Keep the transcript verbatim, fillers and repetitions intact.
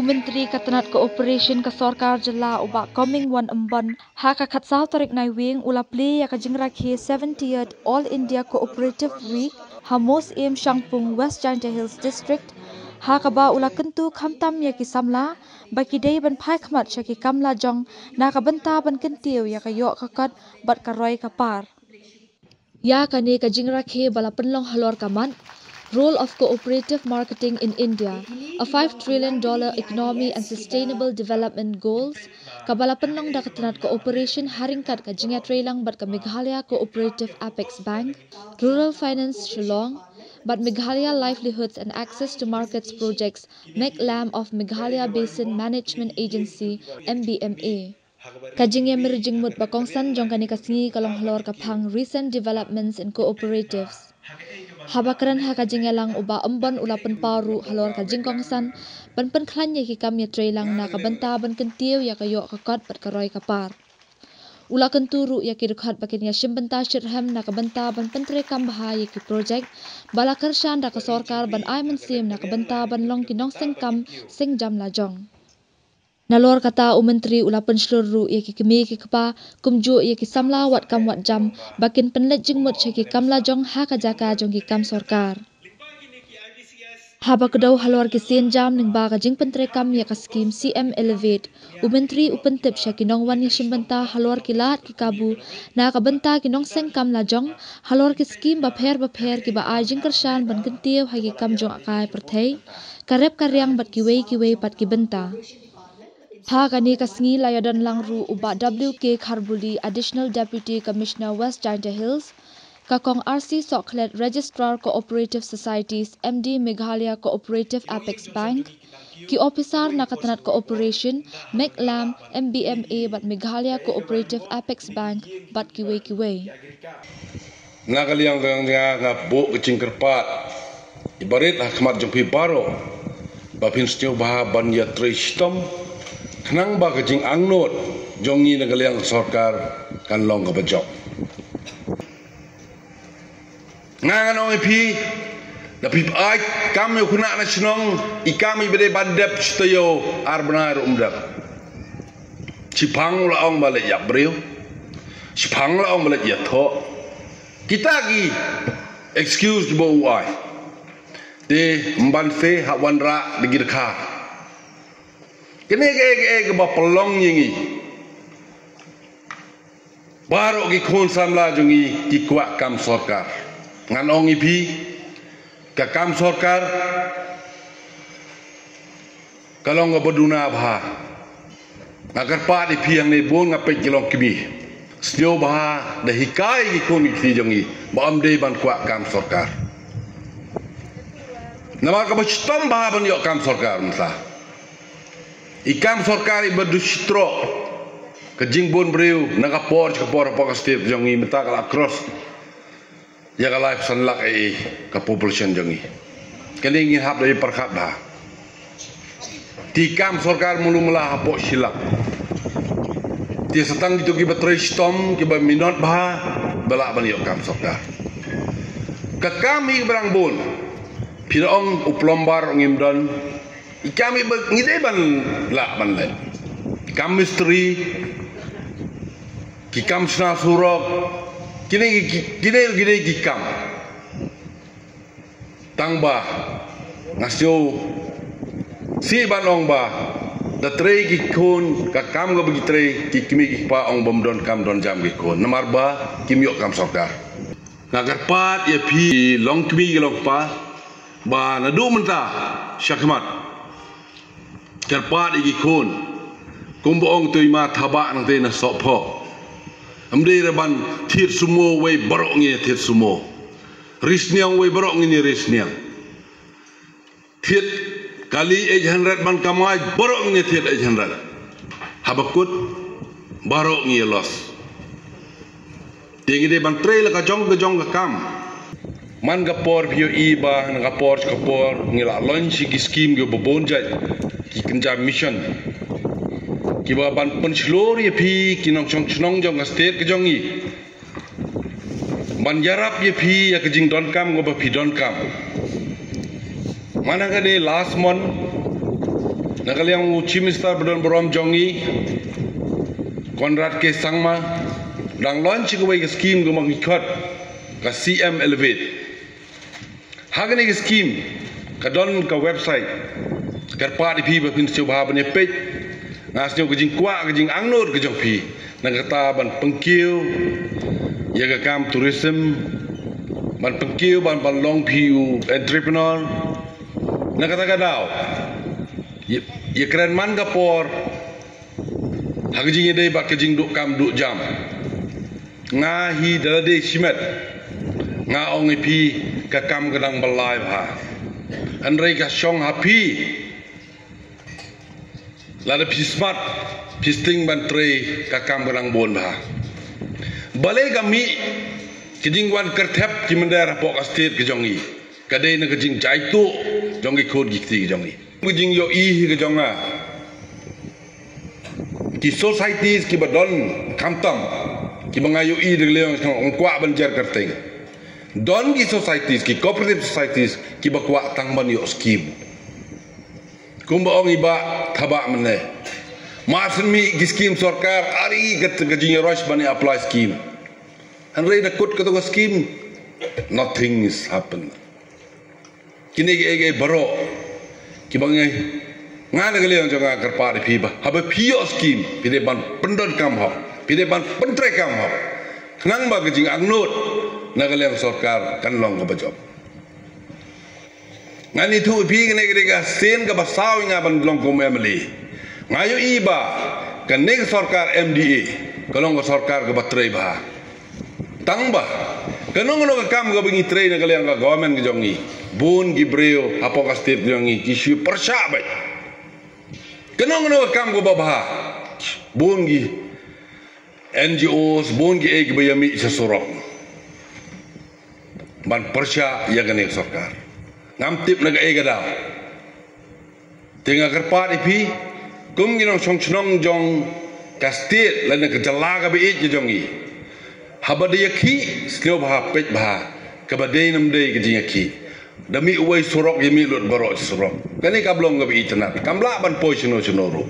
Myntri ka tnat Cooperation ka sorkar jylla u Bah Comingone Ymbon ha ka khatsaw tarik Naiwieng u la plie ïa ka jingrakhe seventieth All India Cooperative Week ha Mawsiem Shangpung, West Jaintia Hills District, ha kaba u la kyntu khamtam ïa ki samla ba ki dei ban phai khmat sha ki kam la jong na ka bynta ban kyntiew ïa ka ïoh ka kot bad ka roi ka par. Ïa kane ka jingrakhe ba la pynlong halor ka mat Role of Cooperative Marketing in India, a five trillion dollar economy and sustainable development goals, kaba la pynlong da ka tnat Cooperation ha ryngkat ka jingïatreilang bad ka Meghalaya Cooperative Apex Bank, Rural Finance Shillong, bad Meghalaya Livelihoods and Access to Markets Projects, MEGLAM of Meghalaya Basin Management Agency, M B M A. Ka jingïamir jingmut ba kongsan jong kane ka sngi ka long halor ka phang Recent Developments in Cooperatives. Haba kren ha ka jingïalang u Bah Ymbon u la pynpaw ruh halor ka jingkongsan ban pynkhlaiñ ïa ki kam ïatreilang na ka bynta ban kyntiew ïa ka ïoh ka kot bad ka roi ka par. U la kyntu ruh ïa ki dkhot ba kin ïashim bynta shitrhem na ka bynta ban pyntreikam bha ïa ki projek ba la kyrshan da ka sorkar ban ai mynsiem na ka bynta ban long ki nongseng kam seng jam la jong. Nalor kata u Myntri u la pynshlur ruh ïa ki kmie ki kpa kumjuh ïa ki samla wad kam wad jam ba kin pynleit jingmut sha ki kam la jong ha ka jaka jong ki kam sorkar. Haba kdew halor ki sienjam lyngba ka jingpyntreikam ïa ka skim C M Elevate, u Myntri u pyntip sha ki nongwan ïashim bynta halor ki lad ki kabu na ka bynta ki nongseng kam la jong halor ki skim bapher bapher kiba ai jingkyrshan ban kyntiew ha ki kam jong ka pyrthei, ka rep ka riang bad kiwei kiwei pat ki bynta. Ha kane ka sngi la ïadon lang ruh u Bah W K Kharbuli, Additional Deputy Commissioner, West Jaintia Hills, ka Kong R C Sohkhlet, Registrar Cooperative Societies, M D Meghalaya Cooperative Apex Bank, ki ophisar na ka tnat Cooperation, MEGLAM, M B M A bad Meghalaya Cooperative Apex Bank bad kiwei kiwei. Na ka liang ka nga nga buh ka jingkyrpad i barit ha khmat jong phi baroh ba phin sngewbha ban ïatrei shitom khnang ba ka jingangnud jong ngi na ka liang sorkar kan long kaba jop. Nga ngan ong ïa phi, da phi ai kam ïa u khynnah na shnong, i kam iba dei ban dep shi taïew ar bnai ruh um dep. Shiphang u la ong ba leit ïap briew. Shiphang u la ong ba leit ïathoh. Kita ki excuse kiba u ai. Te ym ban se ha wanrah da ki dkhar. Kane kaei kaei kaba pynlong ïa ngi. Baroh ki khun samla jong ngi ki kwah kam sorkar. Ngan ong ïa phi, ka kam sorkar ka long kaba duna bha. Nga kyrpad ïa phi hangne bun nga peit ki longkmie. Sngewbha da hikai ki khun ki kti jong ngi ba ym dei ban kwah kam sorkar. Namar kaba shitom bha ban ïoh kam sorkar mynta. I kam sorkar iba dei shi troh. Ka jingbun briew na ka por sha ka por hapoh ka state jong ngi mynta ka la cross ïa ka laiphew san lak ei ei ka population jong ngi. Kane ngi hap da ïa pyrkhat bha. Te i kam sorkar mulu mala hapoh shi lak. Te sa tang kito kiba trei shitom kiba minot bha ba lah ban ïoh kam sorkar. Ka kam hi ba dang bun. Phi da ong u plumber ngim don. I kam iba ngi dei ban lah ban leh. Kam mistri, ki kam shna surok, kine ki, kine ki dei ki kam. Tang ba nga sngewsih ban ong ba da trei ki khun, ka kam kaba ki trei, ki kmie ki kpa ong bym don kam don jam ki khun. Namar ba kim ïoh kam sorkar. Nga kyrpad ïa phi longkmie ki longkpa ba naduh mynta shakhmat kyrpad ïa ki khun. Kumba ong to i ma Thabah nangtei na Sohphoh. Ym dei re ban thied sumo wei baroh ngi thied sumo. Ri sniang wei baroh ngi ri sniang. Thied kali eight hundred ban kamai baroh ngi thied eight hundred. Haba kut baroh ngi loss. Te ngi dei ban trei la ka jong ka jong ka kam. Man ka por phi ïohi ba na ka por ka por ngi la launch ki scheme kiba bun jait, ki kynja mission kiba ban pynshlur ïa phi ki nongshong shnong jong ka state ka jong ngi. Ban ïarap ïa phi ïa ka jingdonkam kaba phi donkam. Mana kane last month Na ka liang u Chief Minister ba don burom jong ngi, Conrad K Sangma, dang launch kawei ka scheme kaba ngi khot ka C M Elevate. Ha kane ka scheme ka don ka website. Kyrpad ïa phi ba phin sngewbha ban ïa peit. Nga sngew ka jingkwah, ka jingangnud ka jong phi na kata ban pynkiew ïa ka kam tourism, ban pynkiew ban, ban long phi u entrepreneur. Na kata ka daw ïa, ïa kren man ka por ha ka jingïadei bad ka jingduh kam duh jam. Nga hi da lade shimet nga ong ïa phi ka kam ka dang ba lai bha. Hynrei ka shong ha phi. Lada phi smat, phi sting ban trei, ka kam ka dang bun bha. Balei ka mih ka jingwan kyrthep ki mynder hapoh ka state ka jong ngi? Ka dei na ka jingjaituh jong ki khun ki kti ka jong ngi. Ka jingïohi hi ka jong nga, ki societies kiba don khamtam, kiba nga ïohi da ka liang, nga kwah ban jer kyrteng. Don ki societies, ki cooperative societies kiba kwah tang ban ïoh scheme. Kumba ong i Bah Thabah mynne, mar shen mih ki scheme sorkar, ar ïa ka, ka jingïaroh ban ïa apply scheme. Hynrei da kut kato ka scheme, nothing is happened. Kine kiei kiei baroh kiba ngi, nga na ka liang jong nga kyrpad ïa phi ba haba phi ïoh scheme, phi dei ban pyndonkam hok, phi dei ban pyntreikam hok, khnang ba ka jingangnud na ka liang sorkar kan long kaba jop. Ngan ïathuh ïa phi, kane ka dei ka sien kaba saw ïa nga ban long kum M L A. Nga ïohi ba kane ka sorkar M D A ka long ka sorkar kaba trei bha. Tang ba kano kano ka kam kaba ngi trei na ka liang ka government ka jong ngi, bun ki briew hapoh ka state ka jong ngi ki shu pyrshah beit. Kano kano ka kam kaba bha, bun ki N G Os, bun kiei kiba ïa mih sha surok ban pyrshah ïa kane ka sorkar. Ngam tip na kaei ka daw. Te nga kyrpad ïa phi kum ki nongshong shnong jong ka state lane ka jylla kaba ïeit ka jong ngi, haba da ïakhih, sngewbha peit bha kaba dei ne ym dei ka jingïakhih. Da mih uwei surok, ïa mih lut baroh shi surok. Kane kam long kaba itynnad, kam lah ban poi shano shano ruh.